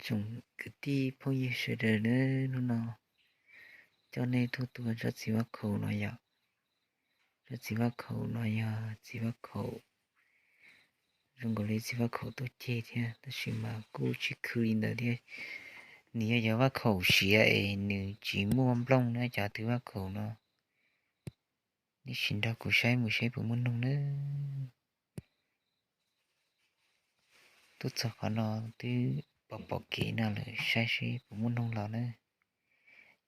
Tsoom kwv tij phooj ywg sawv daws na, hnub no coj nej tuaj tua tsob txiv vaj khaum no yom. Tsob txiv vaj khaum no yog txiv vaj khaum zoo nkaus li txiv vaj khaum tuaj ceg thiab, tab sis mas kuj tsis khwv li ntawd thiab. Nws yog, yog vaj khaum siav es nws tsis muaj nplooj na, cov tw vaj khaum no. Nej sim nrog kuv saib mus saib puas muaj noog na. Tuaj txog qhov no twb pom pom kev no lawm, saib seb puas muaj noog los na.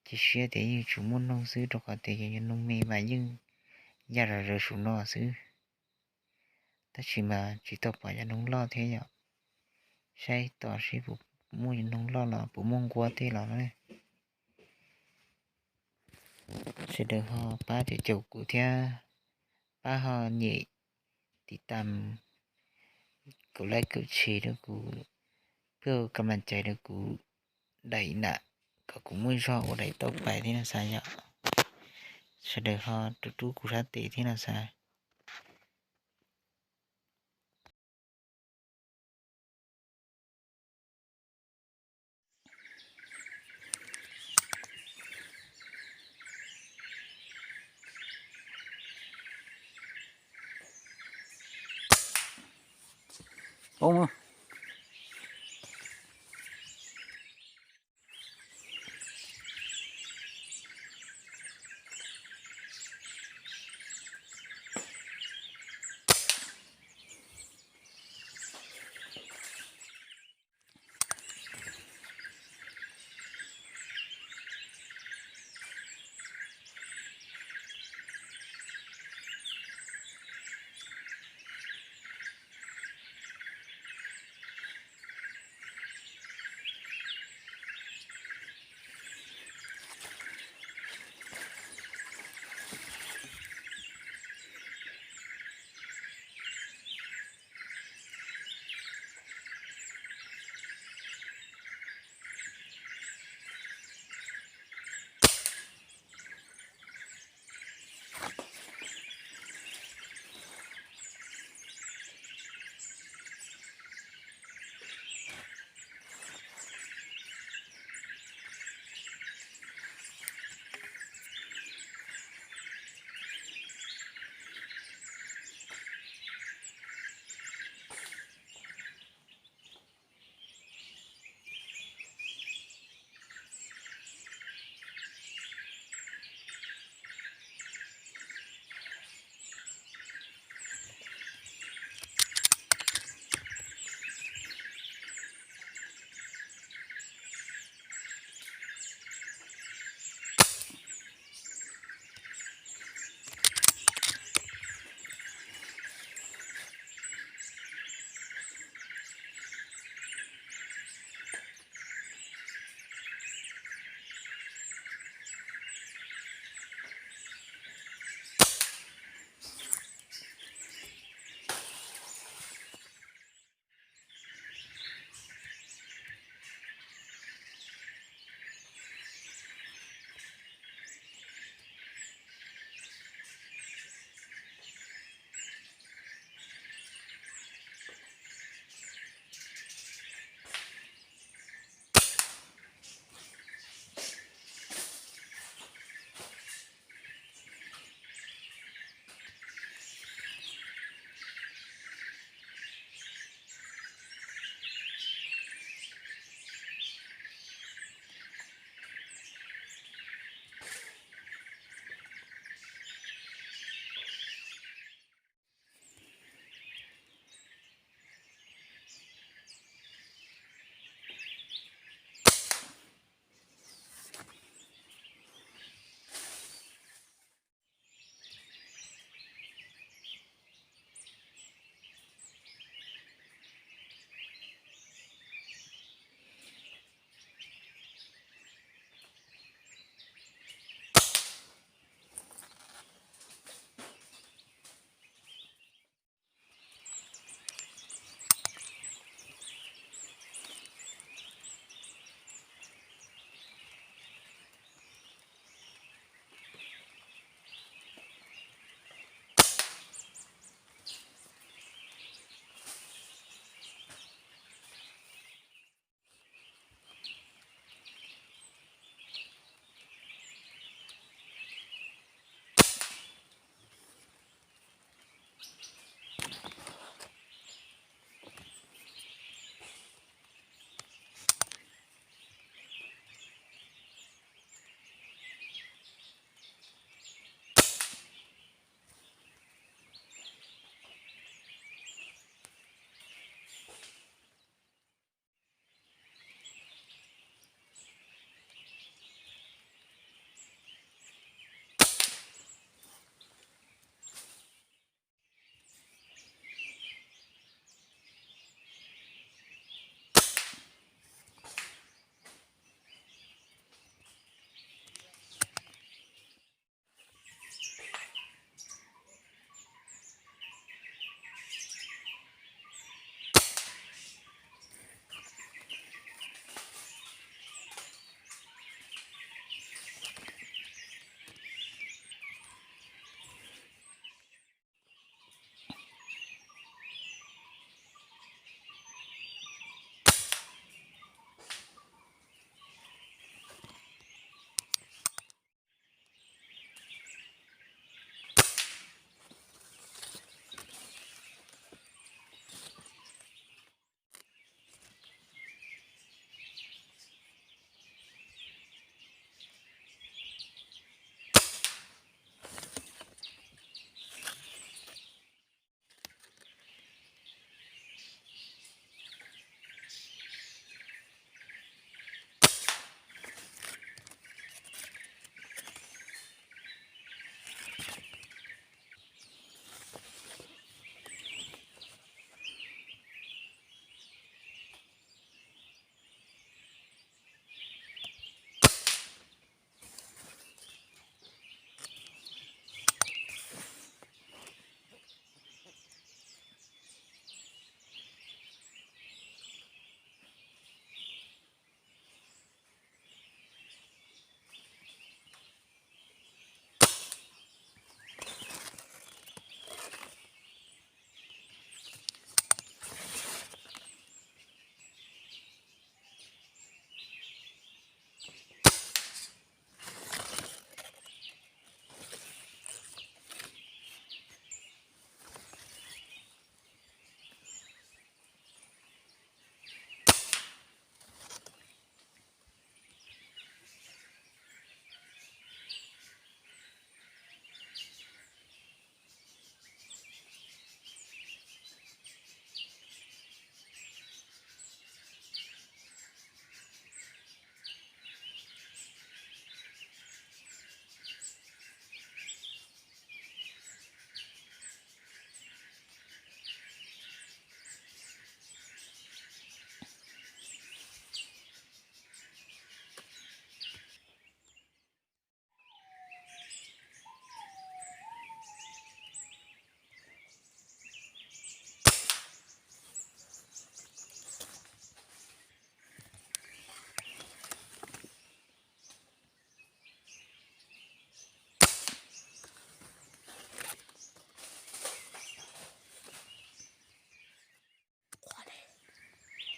Cia siab tias yeej tsuas muaj noog xwb, rau qhov tias yog, yog noog me mas yeej ya zom zaws saum no xwb. Tab sis mas tsis tau pom cov noog loj thiab yom. Saib tos seb puas muaj noog loj los puas muaj nquab tej los na. Sawv daws ho pab caum caum kuv thiab, pab ho nyem tiv tam, kaum like kaum share rau kuv, pab ka ma cai rau kuv daim nam, kom kuv muaj zog ua daim tauj pais thiab no xav yom. Sawv daws ho rub rub kuv sab tes thiab no xav.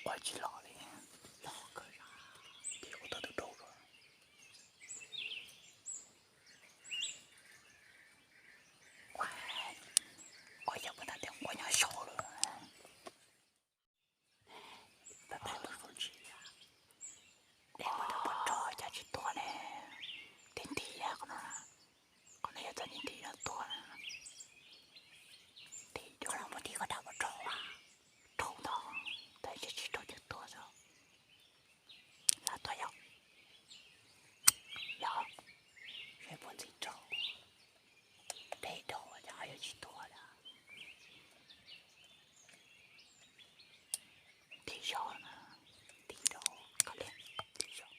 Quaj tsis los li, los kawg, tis ua tau tus rau. Quaj yog puas tas tias quaj nyob saud lawm. Peb muab tus pov rog cas tsis tuag ne? Tig tig qhov no, qhov no yog txoj tig tig no tuag na. Tig coj los muab tig koj dab pov rog, rau ntawd, tab sis tsis rau ces tuag xwb. Lam tuag yom? Yog, seb puas ntxim rau. Peb rau ces ho yuav tsis tuag lawm. Tig zog na, tig rau, koj liam, tig zog.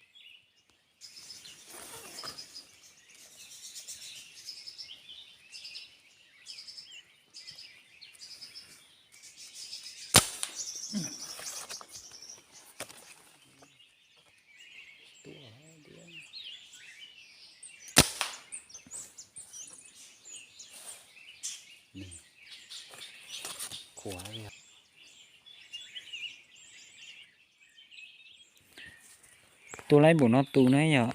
Tua laib npaum no tus na yom,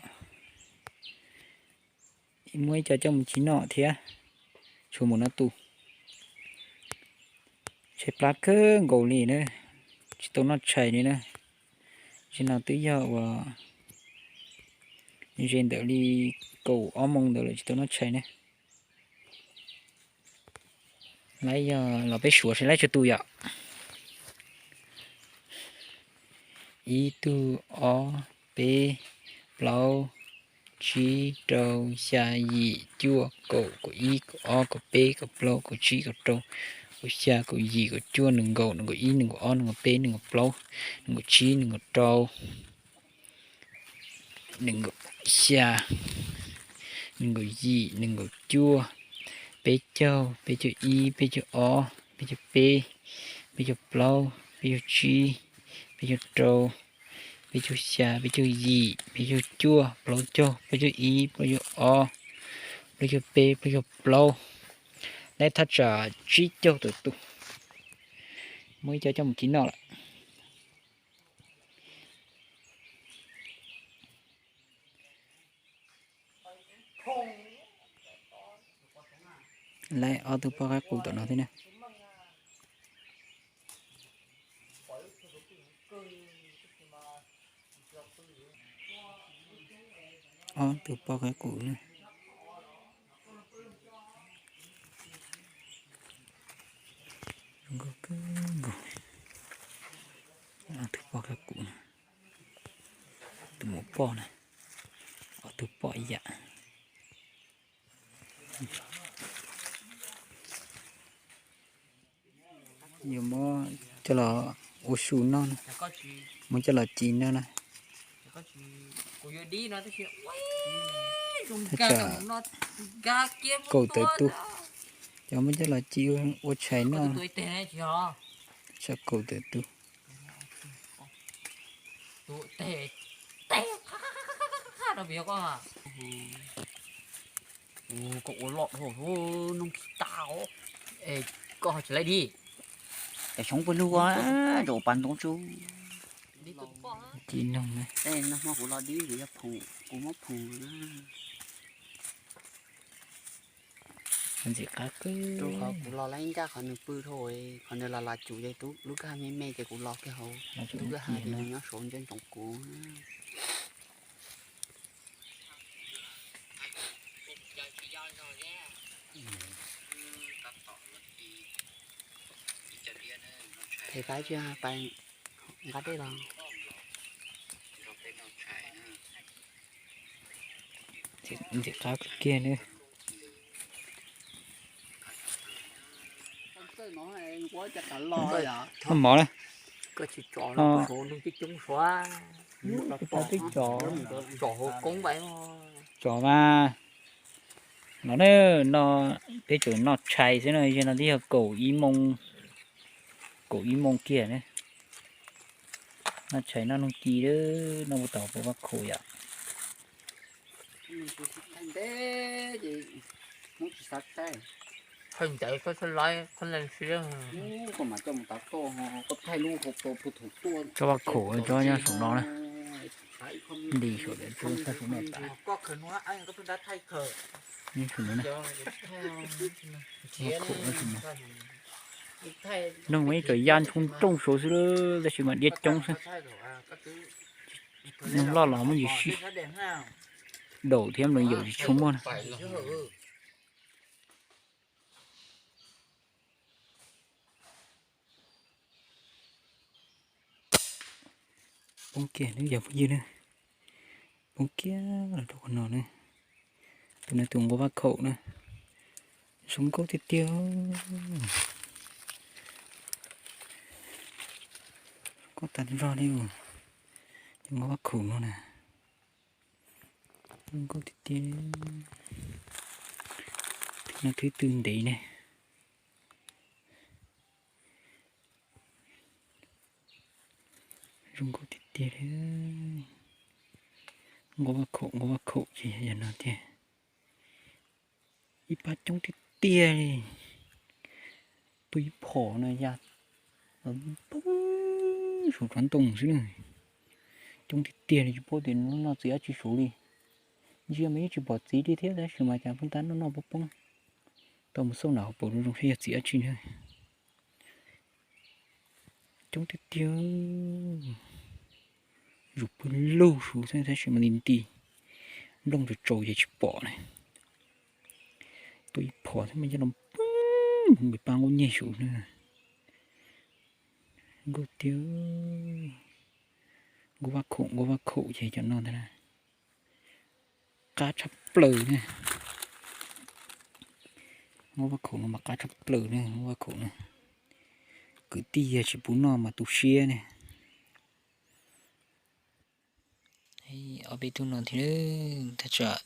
muab ib co coj mus ci noj thiab. Tshuav npaum no tus, tshais plab kawg nkaus li na, tsis tau noj tshais li na. Zaum no twb yog uas ze ntawm li kaum ob moos ntawd lawm tsis tau noj tshais na. Laib yog los peb suav seb laib tsawg tus yom. Ib tug, ob, peb, plaub, tsib, rau, xya, yim, cuaj, kaum, kaum ib, kaum ob, kaum peb, kaum plaub, kaum tsib, kaum rau, kaum xya, kaum yim, kaum cuaj, nees nkaum, nees nkaum ib, nees nkaum ob, nees nkaum peb, nees nkaum plaub, nees nkaum tsib, nees nkaum rau, nees nkaum xya, nees nkaum yim, nees nkaum cuaj, peb caug, peb caug ib, peb caug ob, peb caug peb, peb caug plaub, peb caug tsib, peb caug rau, peb caug xya, peb caug yim, peb caug cuaj, plaub caug, plaub caug ib, plaub caug ob, plaub caug peb, plaub caug plaub. Laib thaj tsam tsib caug tawm tus. Muaj ib co coj mus ci noj lawm. Laib ob tug poj qaib qus tom no thiab na. Ob tug poj qaib qus na. Zoo nkauj kawg nkaus. Ob tug poj qaib qus na. Tus muam poj na. Ob tug poj ib yam. Yuav muab coj los ua su noj na, muab coj los ci noj na. Thaj tsam kaum tawm tus, cov muab coj los ci ua tshais noj. Thaj tsam kaum tawm tus. Koj ua loj dhau, noog tsis tas os. Es koj ho tsis laib dib, es xyov puas nug, rau pas ntoo tsu. Ci noog na. Nag hmo kuv los dib, kuv yog phoom, kuv muab phoom na. Ntxim qab kawg. Rau qhov kuv los laib ncaj qhov nws pw dhau, qhov nws los los tsum ces lub kab me me ces kuv los kiag hauv, lub kab ha ces nws nyob saud ntsoov kuv. Them pais tsis pais nqa dej los. Ntxim qab kiag ne. Noj mov na. Tso twb tso. Tso mas. Los na, no peb tsuas noj tshais xwb no, zaum no twb yog kaum ib moos, kaum ib moos kiag ne. Noj tshais noj noog ci, noj ua tau pab vaj khu yom. Thaij ntawd koj txhob laib qhov ntawd siab. Tsob vaj khaum tsob nyob saum no na. Nti saum ntawd txhob saum no tas. Nyob saum no na. Vaj khaum nyob saum no. Nrog ib co yaj ntshoo nrooj saud xwb tab sis mas diab coob xwb. Nyoog loj los muaj ntsis sij. Daum thiab mloos yaum tsis tshua muaj na. Poob kiag nawb yog phooj ywg na. Poob kiag los rau qhov no na. Tus no tus nquab vaj khaum na. Zoo nkauj tiag tiag. Zoo nkauj tas zog li. Tus nquab vaj khaum no na. Zoo nkauj tiag tiag. Tus no thwb tw ntev ne. Zoo nkauj tiag tiag li. Nquab vaj khaum, nquab vaj khaum ces yog no tiag. Ib pab coob tiag tiag li. Tuaj ib phom no ya poob saum tsob ntoo xwb na. Coob tiag tiag li tsis paub tias noj txiv dab tsi saud li. Ntsia mas yeej tsis pom txiv li thiab tab sis mas cas pheej tab noj noj poob poob. Tau mus xauj nram hauv paus zoo zoo saib yog txiv dab tsi na. Coob tiag tiag. Zuj pug lug saud xwb tab sis mas nti nti. Nplooj tsaus tsaus ces tsis pom na. Tuaj ib phom xwb mas coj los poob npis pab nkuaj nyeg saud na. Nkauj tiag. Nquab vaj khaum, nquab vaj khaum ces cov no ntag na. Qab tshaj plaws na. Nquab vaj khaum no mas qab tshaj plaws na, nquab vaj khaum no. Kwv tij yog tsis pub noj mas tu siab ne. Ob peb tug no thiab, thaj tsam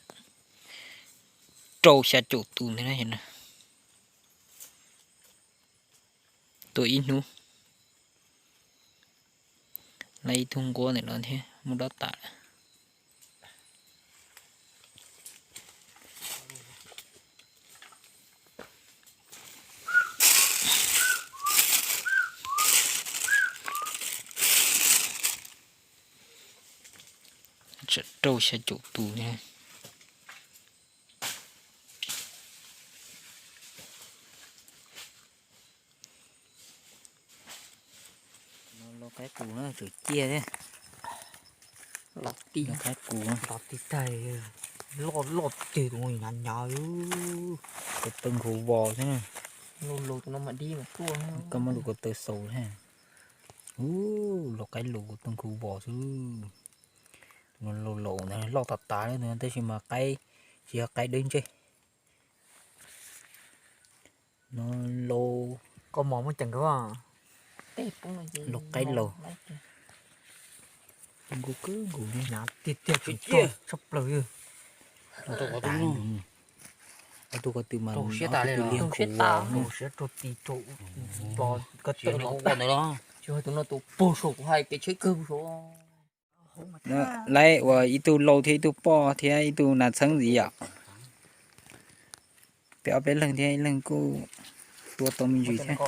rau xya caum tus ntag na. Tuaj ib hnub, laib ib tug nquab ntawm no thiab muab dob tas lawm. Tsam rau xya caum tus thiab. Los qaib qus na, tseem ciaj thiab. Los tib, los qaib qus los tib tag, loj loj tiag, tus hnyav hnyav. Tus taw nkhaus vos thiab. Koj muab lus ko taw xaus thiab. Ub, los qaib lus taw nkhaus vos xwb. Tus no laus laus ntag, loj tas tas li tus no tab sis mas qaib tsis yog qaib dawb ntseg. No laus, koj mos muab ceev kawg, laus qaib laus. Nkaus kawg nkaus li. Hnyav tiag tiag, tshaj plaws li. Ob tug ko tw mas rau siab tas li, rau siab tas, rau siab rau ti rau pos ko taw los. Tsis hais tus no tus puag saum kuv hais kev tsheb kawg saud. Lawv ua ib tug laus thiab ib tug poj thiab ib tug nas txheeb ntxiv yom. Peb ob peb leeg thiab ib leeg kuj tua tau me ntsis thiab.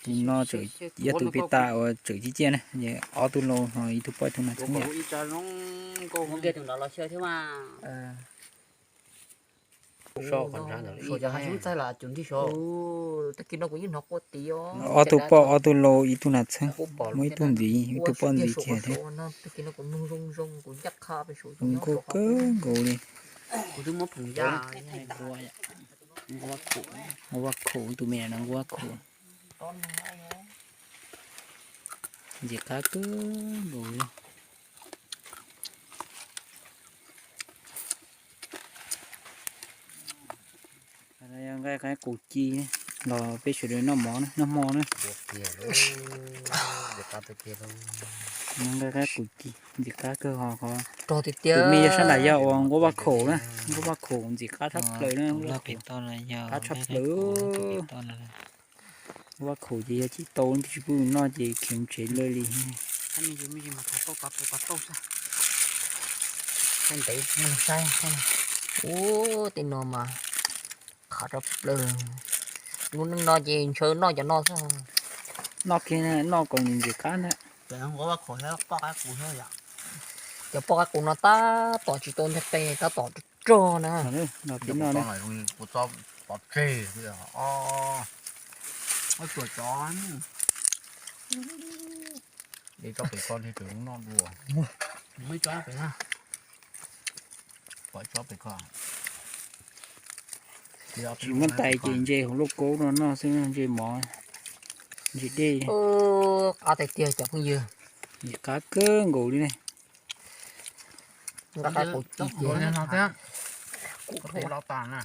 Tus no tseem yog tus peb tas uas tseem ciaj ciaj na, ob tug laus ho ib tug poj ib tug nas txheeb yom. Ob tug poj ob tug laus ib tug nas txheeb, muaj ib tug ntxiv ib tug poj ntxiv kiag thiab. Zoo nkauj kawg nkaus li. Nquab khaum, tus me no nquab khaum. Ntxim qab kawg nkaus li. Nqaij qaib qus ci los peb sawv daws noj mov na, noj hmo na. Nqaij qaib qus ci ntxim qab kawg ho. Tus me yog sab nram yog uas nquab vaj khaum na, nquab vaj khaum ntxim qab tshaj plaws na, qab tshaj plaws. Nquab vaj khaum ces yog cib tau tsis pub noj ces khiav tsev lawm li. Ub, tej no mas Qhov rau plaws. Lub neej no ces ntshaw noj cov no xwb. Noj kiag, noj kom ntxim qab ntag. Cov poj qaib qus no tab tom tsis tau nteg qe, tab tom rog na. Kuv tso pov tseg, tuam cov, de tso pem ko ntshe tseem noj dua. Pov tso pem ko. Tsis muab tais ces ntse hauv lauj kaub no noj xwb, ntse mov, ntse dej. Qab tiag tiag cov phooj ywg. Ntse qab kawg nkaus li ne. Nqa qab qus ci tiag. Kuv los tas na.